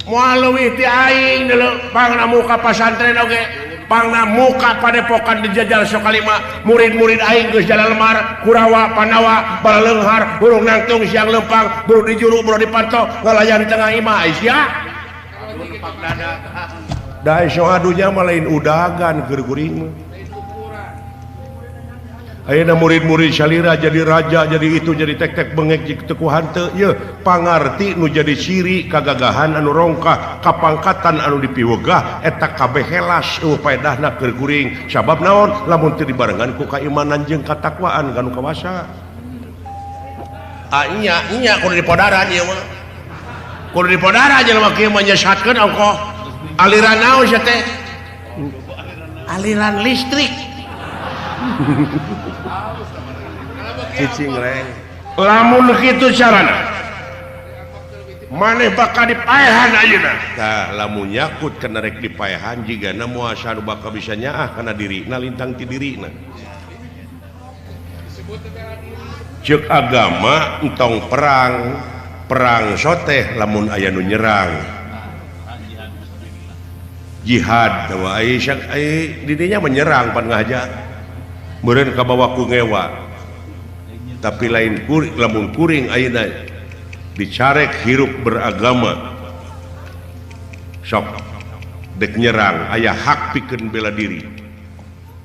moal leuwih ti aing deuleu pangna muka pasantren oge, pangna muka padepokan dijajal Sokalima, murid-murid aing geus jalan lemar, Kurawa, Pandawa, balaleunghar, burung nangtung siang lempang, buru di juru, buru di panto, ngalayan di tengah imah ai sia. Da iso adunya mah lain udagan keur kuring mah. Ayeuna murid-murid salira jadi raja jadi itu jadi tek-tek bengek jeung teu ku hanteu yeuh pangarti nu jadi siri kagagahan anu rongkah kapangkatan anu dipiwegah eta kabeh helas eueuh paedahna keur kuring sabab naon lamun teu dibarengan ku kaimanan jeung katakwaan kanu kawasa. Ah nya nya kudu dipodaran ieu mah kudu dipodaran jelema kieu mah nyesatkeun ongkoh aliran naon sia teh aliran listrik. Cicing reng lamun kitu carana maneh bakal dipaehan ayeuna tah lamun nyakut kana rek dipaehan jigana moal anu bakal bisa nyaah kana dirina lintang ti dirina. Ceuk agama entong perang perang soteh lamun aya nu nyerang jihad wa aisyah ai didinya menyerang pan ngahaja meureun kabawa ku ngewa tapi lain kuring lamun kuring ayeuna dicarek hirup beragama sok dek nyerang aya hak pikeun bela diri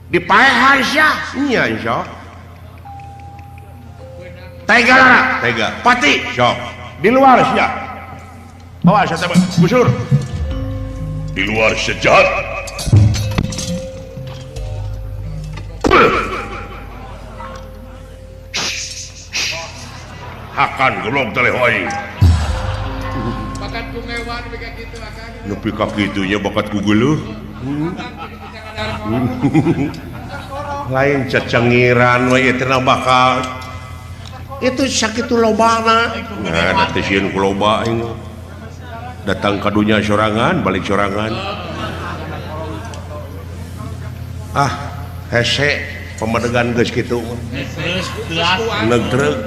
dipaehan sia nya sok tega lara tega pati sok di luar sia bawa sia teh gusur di luar sejahat. Hakan goblok teh aing. Bakat ku ngewan nepi ka kitu akan. Nepi ka kitu nya bakat ku geuleuh. Lain cecengiran we ieu teh bakal. Itu sakitu lobana. Nah, da teh sieun ku loba aing. Datang ka dunya sorangan, balik sorangan. Ah, hese pamadegan geus kitu mah. Neg treg.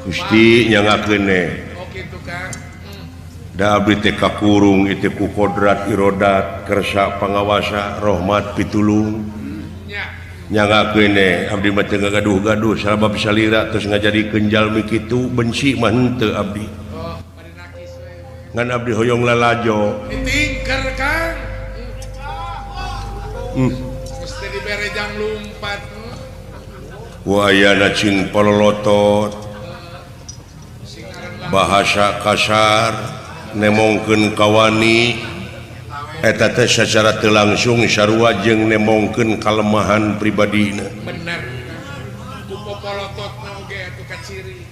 Gusti nyangakeun ne. Oh kitu Kang. Da abdi teh kakurung ieu teh ku kodrat irodat kersa pangawasa rahmat pitulung. Nya. Nyangakeun ne abdi mah teu ngagaduh-gaduh sabab salira terus ngajadikeun jalmi kitu benci mah henteu abdi. Oh, bari nakis we. Ngan abdi hoyong lalajo. Ditingker Kang. Mesti dibere jang lumpat. Wayana cing pololotot. Bahasa kasar nemongkeun kawani eta teh sacara teu langsung sarua jeung nemongkeun kalemahan pribadina. Bener. Ku popolototna oge atuh kaciri.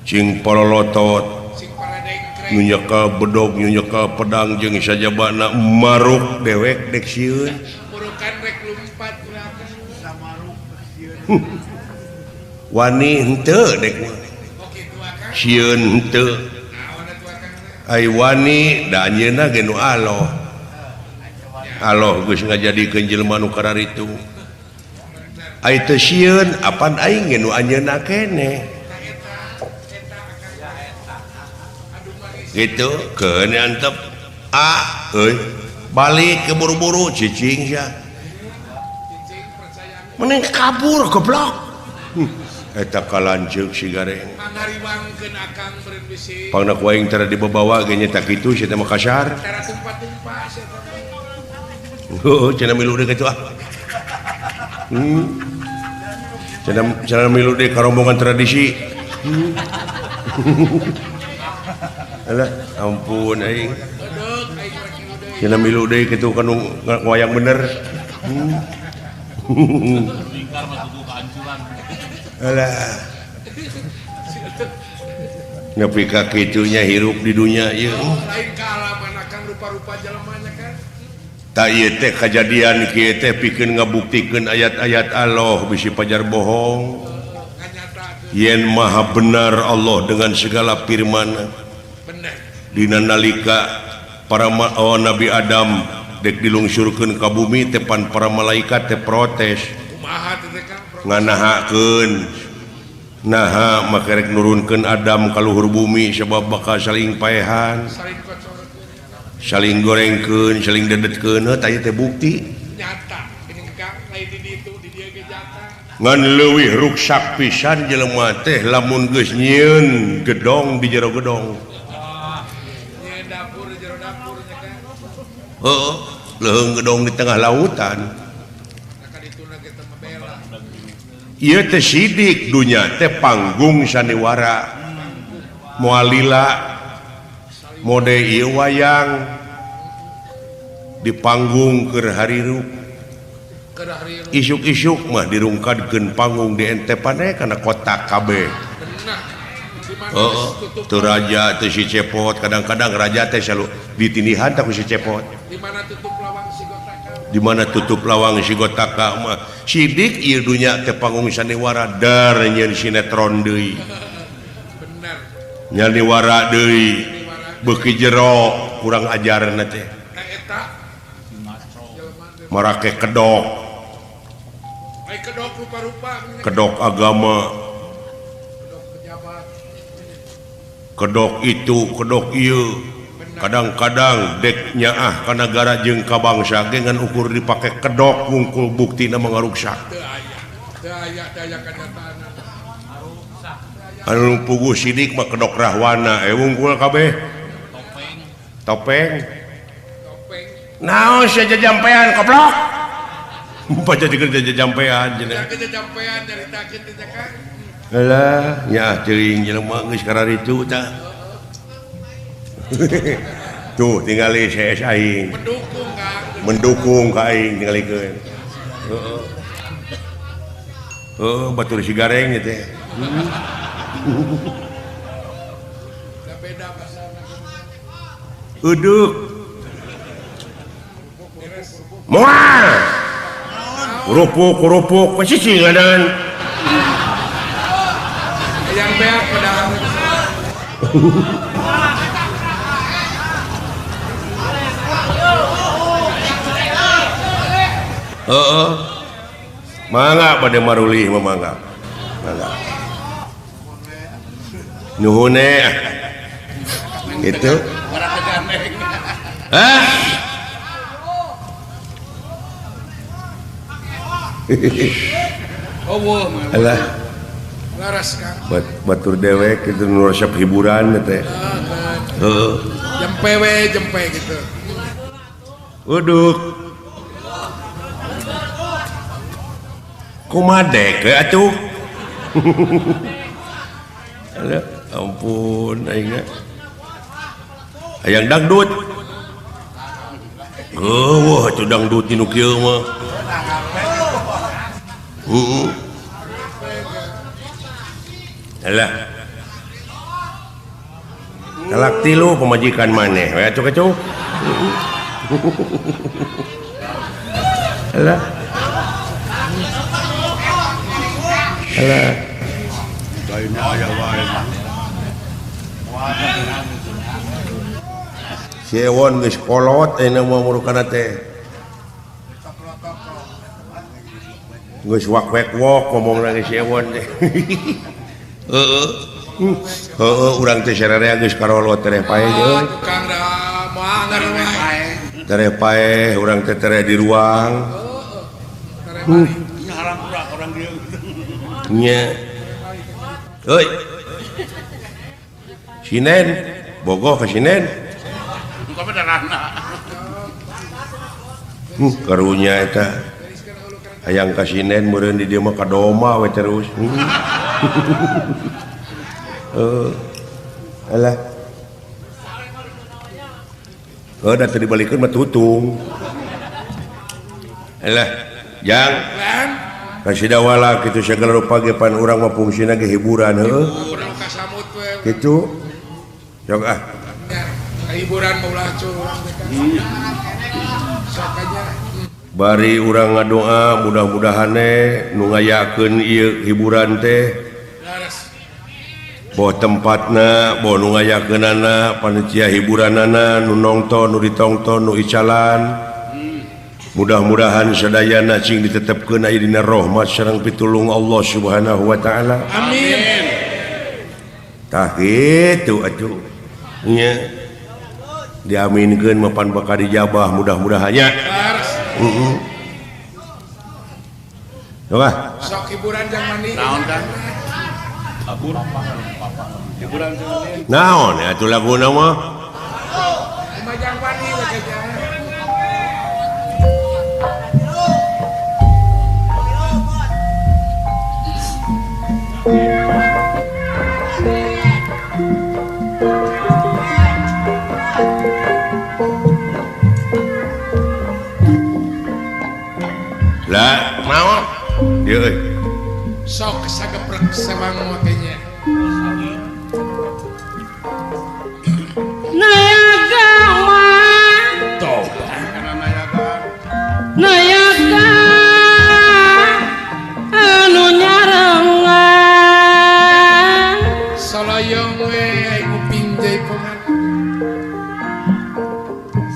Cing pololotot sing paradengkreng nu nyekel bedog nu nyekel pedang jeung sajabana maruk dewek dek sieun. Murukan rek lumpat urang samaruk sieun. Wani henteu dek mah. Sieun henteu. Ai wani da anjeunna ge nu aloh. Aloh geus ngajadikeun jelema nu kararitu. Ai teu sieun apan aing ge nu anjeunna keneh. Gitu keun antep. Ah euy balik ke buru-buru cicing sia. Mending kabur goblok. Eta kalanceuk si gareng. Ngariwangkeun akang beureun bisi. Pangna ku aing tara dibabawa ge nya tak kitu sia teh mah kasar. Tara tumpa-tumpa sia teh. Heuh cenah milu deui kitu ah. Cenah milu deui ka rombongan tradisi. Alah ampun aing. Cenah milu deui kitu ka nu wayang bener. Lingkar mah tubuh kehancuran. Alah. Nepi ka kitunya hirup di dunia ieu. Lain kaalaman akang rupa-rupa jelemanya kan. Ta ieu teh kajadian kieu teh pikeun ngabuktikeun ayat-ayat Allah bisi pajar bohong. Yen maha benar Allah dengan segala firman. Bener. Dina nalika para Nabi Adam dek dilungsurkeun ka bumi teh pan para malaikat teh protes. Kumaha teh Kang? Nganahakeun. Naha make rek nurunkeun Adam ka luhur bumi sebab bakal saling paehan, saling gorengkeun, saling dedetkeun, heuh tah ieu teh bukti nyata. Ini Kang lain di ditu di dieu ge nyata. Ngan leuwih ruksak pisan jelema teh lamun geus nyieun gedong di jero gedong. Nyieun dapur di jero dapur nya Kang. Heuh, leuheung gedong di tengah lautan. Ieu teh sidik dunya teh panggung sandiwara. Moal lila mode ieu wayang di panggung keur harirup. Isuk-isuk mah dirungkadkeun panggung di entepan kana kotak kabeh. Heeh, teu raja teh si Cepot, kadang-kadang raja teh selalu ditindihan tah ku si Cepot. Di mana tutup lawang si Gotaka? Di mana tutup lawang si Gotaka mah sidik ieu dunya teh panggung sandiwara dar nyeun sinetron deui. Bener. Nyandiwara deui. Beuki jero kurang ajarna teh. Eta marake kedok. Ai kedok rupa-rupa. Kedok agama. Kedok pejabat. Kedok itu, kedok ieu. Kadang-kadang dek nyaah ka nagara jeung ka bangsa ge ngan ukur dipake kedok wungkul buktina mangaruksak. Teu aya. Teu aya, teu aya kanyataanna. Anu puguh sidik mah kedok rahwana wungkul kabeh. Topeng. Topeng. Topeng. Naon sia jajampean koplok? Baca jeung jajampean cenah. Jajampean nyaritakeun teh Kang. Alah, nyaah teuing jelema geus kararitu tah. Tuh tingali CS aing. Mendukung Kang. Mendukung ka aing tingalikeun. Heeh. Heeh, batur si gareng ieu teh. Da beda basana. Eudeuh. Moal. Kerupuk-kerupuk pesisi ngadan. Yang beak padahal. Heeh. Mangga bade marulih mah mangga. Mangga. Nuhun eh. Itu. Hah? Oh, wah, alah. Laras Kang. Batur dewek itu nu resep hiburan teh. Heeh. Jempe we, jempe gitu. Uduk. Kumadek we atuh. Alah, ampun aing. Hayang dangdut. Heuh, atuh dangdut nu kieu mah. Heeh. Alah. Talak tilu pamajikan maneh we atuh kecuh. Alah. Alah. Si Ewon geus kolot ayeuna mah murukana teh. Geus wak wek wok ngomongna geus si Ewon teh. Heeh. Heeh urang teh sararea geus karolot tereh paeh euy. Kang da moal wae. Tereh paeh urang teh tereh di ruang. Heeh. Haram urang dieu. Nya. Euy. Sinen, bogoh ka sinen. Karunya eta. Hayang ka sinen meureun di dieu mah kadoma we terus. Heeh. Alah. Heuh da teu dibalikeun mah tutung. Alah, jang. Kasidawala kitu sagala rupa ge pan urang mah fungsina ge hiburan heuh. Urang kasamut we. Kitu. Sok ah. Hiburan mah ulah curang teh kan. Sok aja. Bari urang ngadoa mudah-mudahan nu ngayakeun ieu hiburan teh. Boh tempatna, boh nu ngayakeunana, panitia hiburanana, nu nongton, nu ditongton, nu icalan. Mudah-mudahan sadayana cing ditetepkeun aya dina rahmat sareng pitulung Allah Subhanahu wa taala. Amin. Tah kitu atuh. Nya. Diaminkeun mapan bakal dijabah mudah-mudahannya. Heeh. Coba. Sok hiburan jang mandi. Naon Kang? Abur. Hiburan jang mandi. Naon atuh laguna mah? Jang mandi we kejang. Lah, naon? Ieu euy. Sok sageprek sewang teh nya. Nayaga mah toba nayaga anu nyarengan salayong we aing kuping jaipongan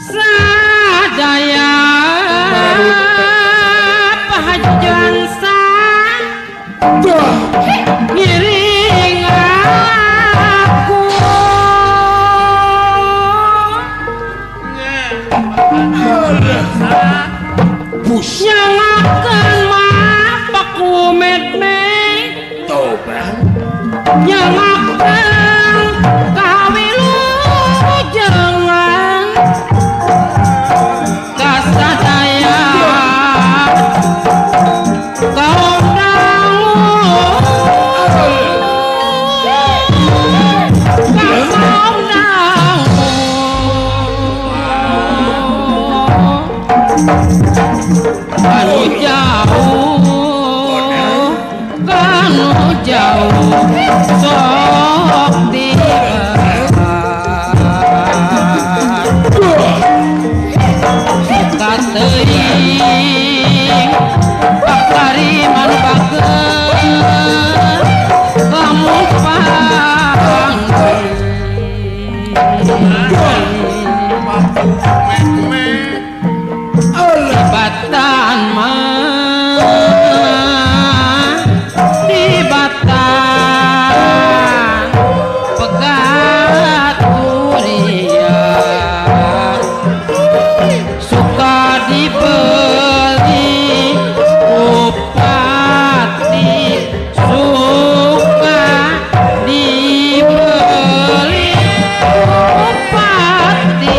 sadaya pahajan sa ngiring aku nyangakeun mah paku med-med toba nyangakeun kawilujengan kasadaya kaum dangu kaum dangu kanu jauh kanu jauh sok tiba suka teuing pakariman bageur lamun pang batan mah di batan pegat kuria suka dibeli bupati suka dibeli bupati.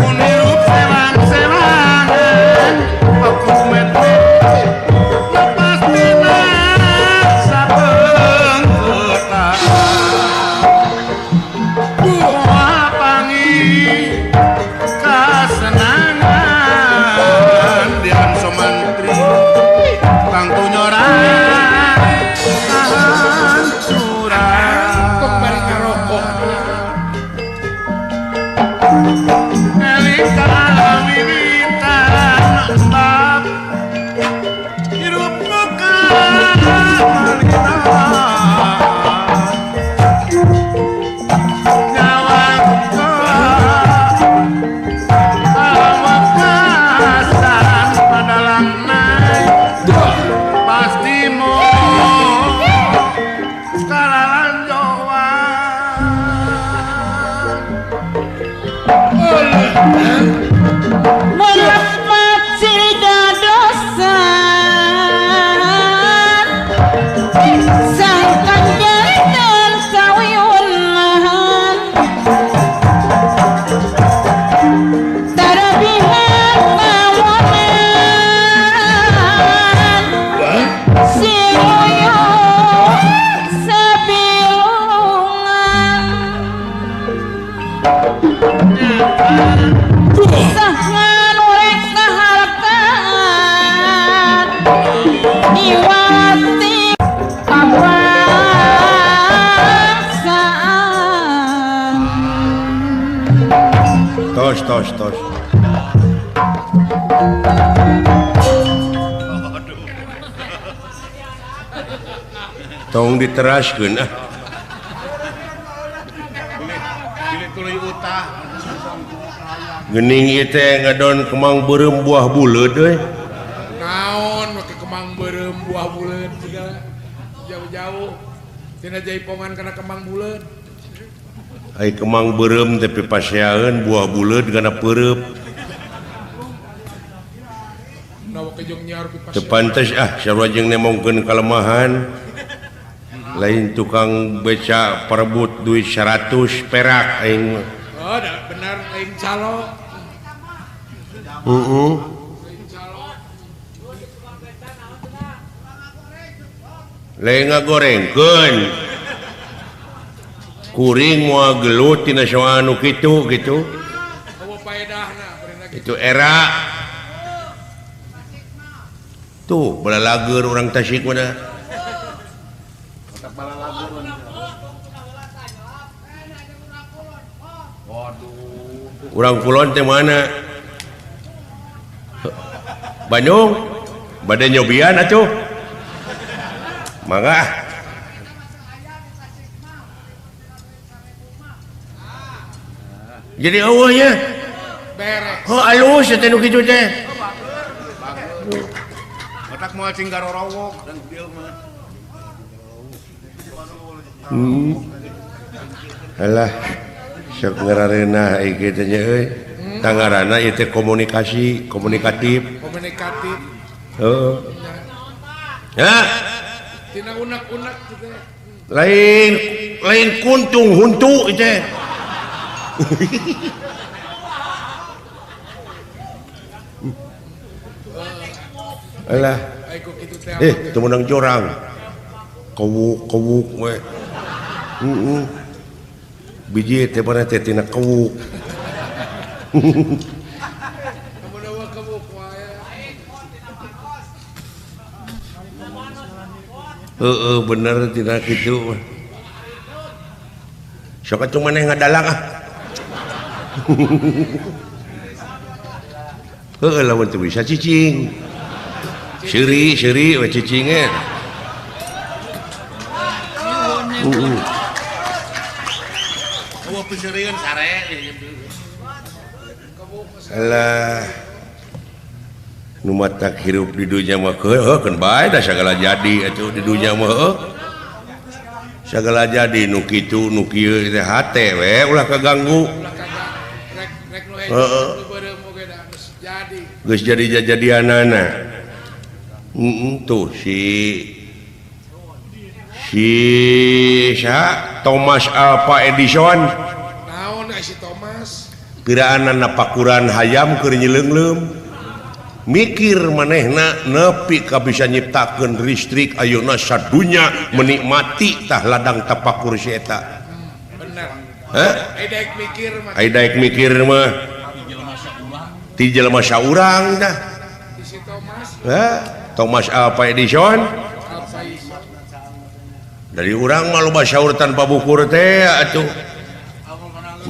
Unirup sewang-sewangan paku med-med lepas tina sabeungketan moal pangi kasenangan dian somantri tangtu nyoran kahancuran kok bari ngarokok eling kawiwitan embab hirup nu kamalina nyawang awakasan padalangna pasti mo kalalanjoan. Melepat sida dosa sang kanjeng sawiunahan tarabihan kawanan siuyu sabilungan sahan urek kahareptaan niwati kabangsaan. Tos tos tos. Tong diteraskeun ah. Gening ieu teh ngadon kemang beureum buah buleut euy. Naon make kemang beureum buah buleut segala jauh-jauh tina jaipongan kana kemang buleut. Ai kemang beureum teh pipaseaeun buah buleut kana peureub. Teu pantes ah sarua jeung nemongkeun kalemahan. Lain tukang beca perebut duit 100 perak aing mah. Oh, benar aing calo. Heeh. Lain ngagorengkeun. Kuring moal gelut tina soal nu kitu gitu. Eueuh pae Itu era tuh balalager orang Tasik mana. Urang kulon teh mana? Bandung, bade nyobian atuh. Mangga. Jadi eueuh nya. Beres. Oh alus teh nu kitu teh. Otak moal cing garorowok dan dieu mah. Alah, sok ngarareunah ieu teh nya euy. Tangarana ieu teh komunikasi, komunikatif. Komunikatif. Heeh. Hah? Tina unek-unek teh. Lain lain kuntung huntu ieu teh. Alah. Teu meunang jorang. Kewuk-kewuk we. Heeh. Biji teh mana teh tina kewuk. Heeh, bener tina kitu. Sok atuh maneh ngadalang ah. Heeh, lamun teu bisa cicing. Seuri seuri we cicing ge. Heeh. Eueuh peseurieun sare. Alah. Nu matak hirup di dunya mah heuh keun bae da sagala jadi atuh di dunya mah heuh. Sagala jadi nu kitu nu kieu teh hate we ulah kaganggu. Heeh. Geus jadi jadianana. Tuh si saha Thomas Alva Edison. Naon si Thomas? Kiraanan napakuran hayam keur nyeleungleum. Mikir manehna nepi ka bisa nyiptakeun listrik ayeuna sadunya menikmati tah ladang tapakur si eta. Bener. Hah? Ai daek mikir mah. Ai daek mikir mah. Ti jelema saurang tah. Si Thomas. Hah? Thomas Alva Edison. Dari urang mah loba saur tanpa bukur teh atuh.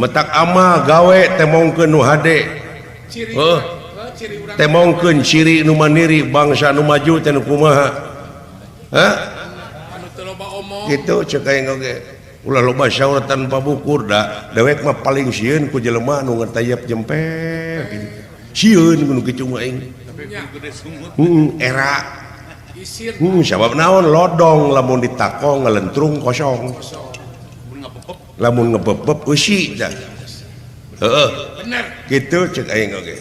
Metak ama gawe temongkeun nu hade. Heuh. Temongkeun ciri nu mandiri bangsa nu maju teh nu kumaha. Hah? Kitu ceuk aing oge. Ulah loba saur tanpa bukur da dewek mah paling sieun ku jelema nu ngetayep jempe gitu. Sieun ku nu kitu mah aing. Era. Sabab naon lodong lamun ditakong ngalentrung kosong. Lamun ngebebeb eusi tah. Heeh. Bener. Kitu ceuk aing oge.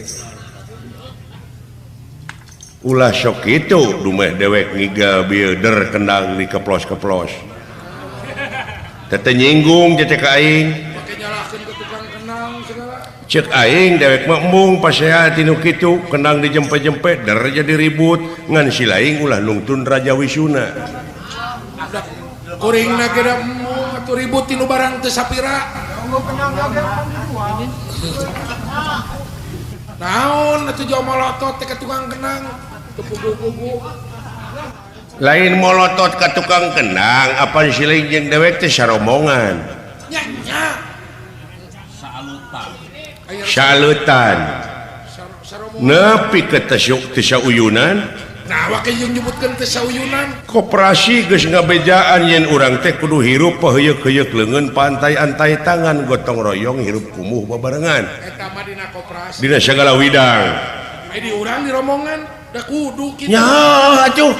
Ulah sok kitu dumeh dewek ngigal bieu der kendang dikeplos-keplos. Teu nyinggung teh ka aing. Make nyalahkeun ke tukang kendang segala. Ceuk aing dewek mah embung pasea tinu kitu kendang dijempe-jempe der jadi ribut ngan si laing ulah nungtun Raja Wisuna. Kuringna ge da embung atuh ribut tinu barang teu sapira. Naon atuh jauh molotot teh ka tukang kendang teu puguh-puguh. Lain molotot ka tukang kendang apan si laing jeung dewek teh saromongan. Nya nya. Salutan. Salutan. Nepi ke teu sauyunan. Nah, wake jeung nyebutkeun teu sauyunan. Koperasi geus ngabejaan yen urang teh kudu hirup paheuyeuk-heuyeuk leungeun pantai-antai tangan gotong royong hirup kumuh babarengan. Eta mah dina koperasi. Dina sagala widang. Ai di urang di rombongan da kudu kitu. Nya atuh.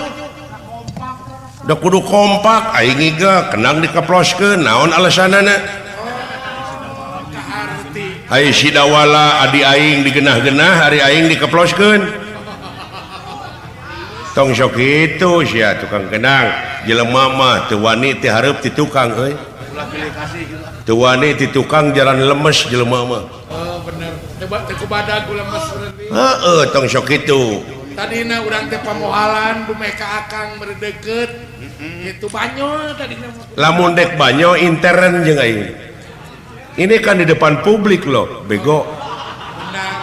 Da kudu kompak aing ngiga kendang dikeploskeun naon alasanana? Oh, kaharti. Ai si Dawala adi aing digenah-genah ari aing dikeploskeun. Tong sok kitu sia tukang kendang jelema mah teu wani teu hareup ti tukang euy. Teu wani ti tukang jalan lemes jelema mah. Oh bener. Teu kubadag lemes berarti. Heeh tong sok kitu. Tadina urang teh pamohalan dumeh ka akang berdeket. Kitu banyo tadina. Lamun dek banyo intern jeung aing. Ini kan di depan publik loh, bego. Benar.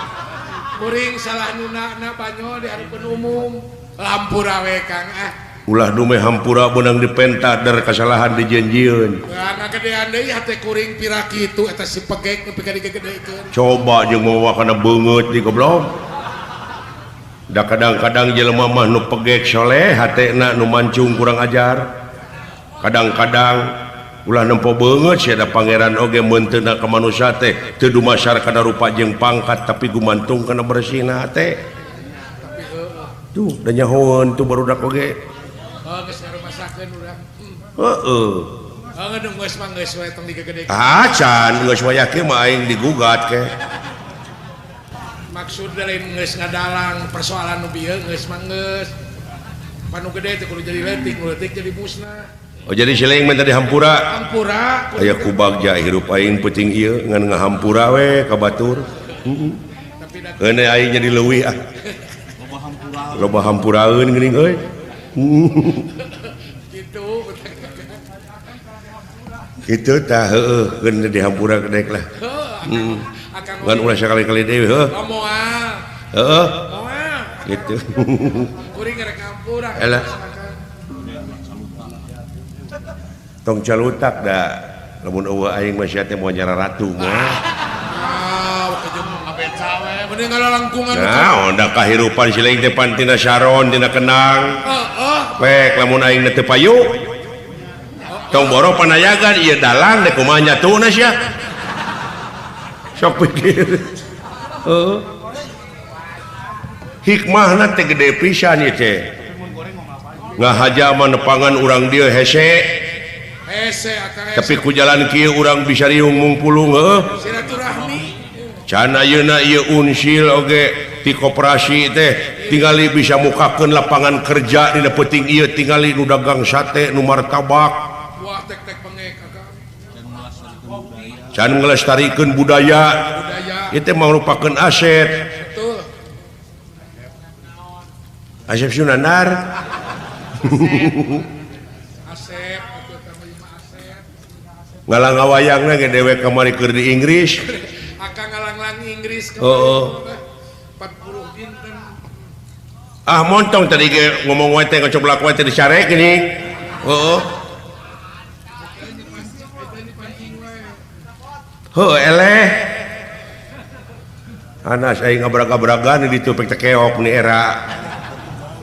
Kuring salah nunana banyol di hareupeun umum. Hampura we Kang ah. Ulah dume hampura beunang dipenta dar kasalahan dijanjieun. Ngagedean deui hate kuring pira kitu eta si pegek nepi ka digegedekeun. Coba jeung mawa kana beungeut di goblok. Da kadang-kadang jelema mah nu pegek soleh hatena nu mancung kurang ajar. Kadang-kadang ulah nempo beungeut sia da pangeran oge meunteuna ka manusia teh teu dumasar kana rupa jeung pangkat tapi gumantung kana bersihna hate. Tuh da nyahoeun tuh barudak oge. Oh geus ngarumasakeun urang. Heeh. Oh geus mah geus we tong digegedekeun. Ah can geus wayah kieu mah aing digugat ke. Maksud lain geus ngadalang persoalan nu bieu geus mah geus. Pan nu gede teh kudu jadi leutik, nu leutik jadi musnah. Oh jadi siling minta dihampura. Hampura. Aya ku bagja hirup aing peuting ieu ngan ngahampura we ka batur. Heeh. Keun aing jadi leuwih ah. Loba hampura. Loba hampuraeun geuning euy. Gitu. Kitu tah heueuh keun dihampura kedek lah. Heeh. Ngan ulah sakali-kali deui heuh. Moal. Heeh. Moal. Gitu. Kuring rek ngampura. Elah. Tong calutak da lamun eueuh aing mah sia teh moal nyara ratu moal. Ah, abeca we mending ngalalangkungan. Nah, onda kahirupan siling teh pan tina saron tina kenang. Heeh. Pek lamun aing teu payu. Tong boro panayagan ieu dalang deh kumaha nyatuna sia. Sok pikir. Heeh. Hikmahna teh gede pisan ieu teh. Ngahaja mah nepangan urang dieu hese. Hese akang hese. Tapi ku jalan kieu urang bisa riung mungpulung heuh. Silaturahmi. Can ayeuna ieu unsil oge ti koperasi teh tingali bisa mukakeun lapangan kerja dina peuting ieu tingali nu dagang sate nu martabak. Wah tek-tek bengek akang. Can ngelestarikeun budaya. Ieu teh mangrupakeun aset. Betul. Asep Sunandar. Asep atuh teh mah Asep. Ngalang-ngawayangna ge dewek kamari keur di Inggris. Akang ngalanglang Inggris heeh. 40 dinten. Ah montong tadi ge ngomong we teh ngocoblak we teh disarek geuning. Heeh. Heuh eleh. Anas aing ngabrag-abragan di ditu pek teh keok ni era.